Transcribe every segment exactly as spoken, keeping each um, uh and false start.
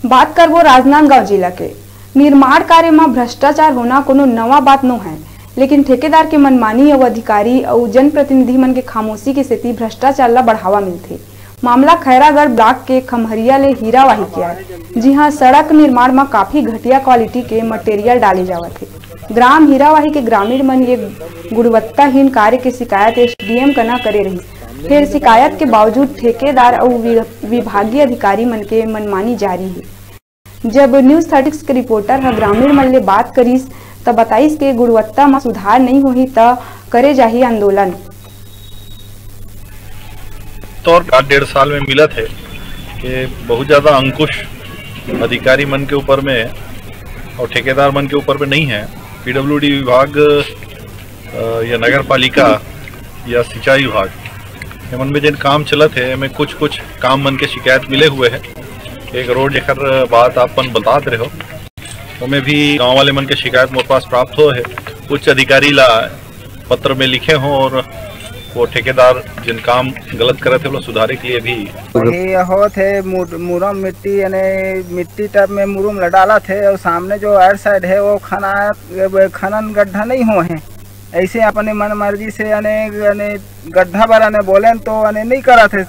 बात करबो राजनांदगांव जिला के। निर्माण कार्य म भ्रष्टाचार होना कोनो नवा बात नो है, लेकिन ठेकेदार के मनमानी अउ अधिकारी अउ जनप्रतिनिधि मन के खामोशी के सेती भ्रष्टाचार ला बढ़ावा मिलथे। मामला खैरागढ़ ब्लॉक के खम्हरिया ले हीरावाही के आय, जिहां सड़क निर्माण म काफी घटिया क्वालिटी के मटेरियल डाले जावत हे। ग्राम हीरावाही के ग्रामीण मन ये गुणवत्ताहीन कार्य के शिकायत एसडीएम कना करे रहिस, फेर शिकायत के बावजूद ठेकेदार अउ वि-, विभागीय अधिकारी मन के मनमानी जारी हे। जब न्यूज थर्टी सिक्स के रिपोर्टर ह ग्रामीण मन ले बात करिस, त बताइस के गुणवत्ता म सुधार नइ होही, त करे जाही आंदोलन। तौर आज डेढ़ साल में मिलत हे कि बहुत ज़्यादा अंकुश अधिकारी मन के ऊपर में और ठेकेदार मन के ऊपर में नहीं है। पीडब्ल्यूडी विभाग, अ, या नगर पालिका या सिंचाई विभाग, एमन में जेन काम चलत हे, एमे कुछ कुछ काम मन के शिकायत मिले हुए है। एक रोड जेकर बात आप मन बतात रहे हो, ओमे भी गांव वाले मन के शिकायत मोर पास प्राप्त हो है। उच्च अधिकारी ला पत्र में लिखे हो और वो ठेकेदार जिन काम गलत करत हे, ओला सुधारे के लिए भी वही होत हे, मुर-, मुरम मिट्टी, यानी मिट्टी टाइप में मुरुम ला डालत हे और सामने जो आइड साइड हे, वो खना, खनन गड्ढा नहीं हो हे। ऐसे अपने मन मर्जी से, यानी, यानी गड्ढा बर, यानी बोले न तो, यानी नहीं करत हे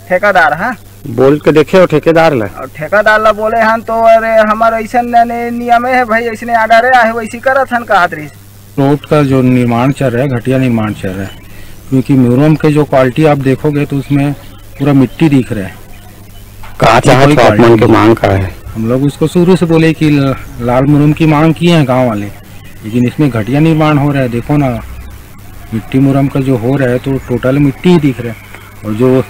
ठेकेदार, हाँ। बोल के देखे हो ठेकेदार ला? और ठेकेदार ला बोले हन तो, अरे, हमार ऐसन, यानी, नियम है भाई, ऐसने आर्डर है, वैसी करत हन, कहत रहिस। रोड का जो निर्माण चल रहा है, घटिया निर्माण चल रहा है, क्योंकि म्यूरम के जो क्वालिटी आप देखोगे तो उसमें पूरा मिट्टी दिख रहा है। कहाँ ये चाहत कोई हो आप मन क्वालिटी के नहीं। मांग का है? हम लोग उसको शुरू से बोले कि ल-, लाल मुरम की मांग किए हैं गांव वाले, लेकिन इसमें घटिया निर्माण हो रहा है। देखो ना, मिट्टी मुरम का जो हो रहा है तो टोटल मिट्टी ही दिख रहा है, और जो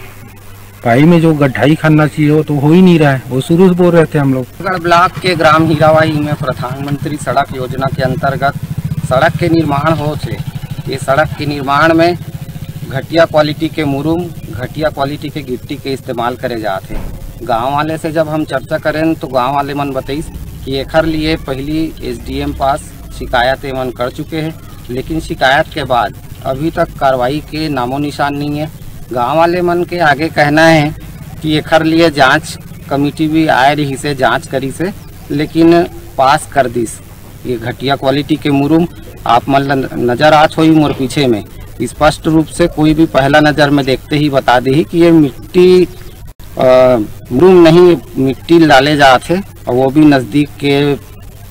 पाई में जो गड्ढाई खनना चाहिए, वो तो हो ही नहीं रहा है, वो शुरू से बोल रहे थे हम लोग। गढ़ ब्लॉक के ग्राम हीरावाही में प्रधानमंत्री सड़क योजना के अंतर्गत सड़क के निर्माण होत हे। ये सड़क के निर्माण में घटिया क्वालिटी के मुरुम, घटिया क्वालिटी के गिट्टी के इस्तेमाल करे जात हे। गांव वाले से जब हम चर्चा करें तो गांव वाले मन बताइस कि एखर लिए पहली एसडीएम पास शिकायत एमन कर चुके हैं, लेकिन शिकायत के बाद अभी तक कार्रवाई के नामो निशान नहीं है। गांव वाले मन के आगे कहना है कि एखर लिए जांच कमेटी भी आए रहिस हे, जांच करिस हे, लेकिन पास कर दिस। ये घटिया क्वालिटी के मुरुम आप मन ल नजर आत होही मोर पीछे में, स्पष्ट रूप से कोई भी पहला नजर में देखते ही बता देही कि ये मिट्टी, अ, मुरुम नहीं, मिट्टी डाले जात हे, और वो भी नजदीक के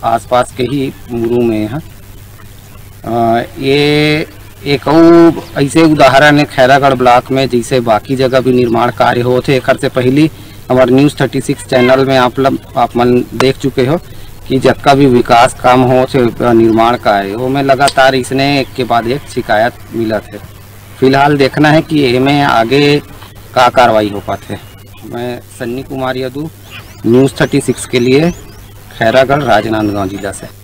आसपास के ही मुरुम हे। अ, ये एक अउ ऐसे उदाहरण है खैरागढ़ ब्लॉक में, जैसे बाकी जगह भी निर्माण कार्य होत हे। एकर से पहली हमारे न्यूज़ थर्टी सिक्स चैनल में आप लब-, आप मन देख चुके हो कि जतका भी विकास काम होत हे, अ, निर्माण कार्य, ओमे लगातार इसने एक के बाद एक शिकायत मिलत हे। फिलहाल देखना है कि एमे आगे का कार्रवाई हो पाथे। मैं Sunny Kumar Yadu, news thirty six के लिए, खैरागढ़, राजनांदगांव जिला से।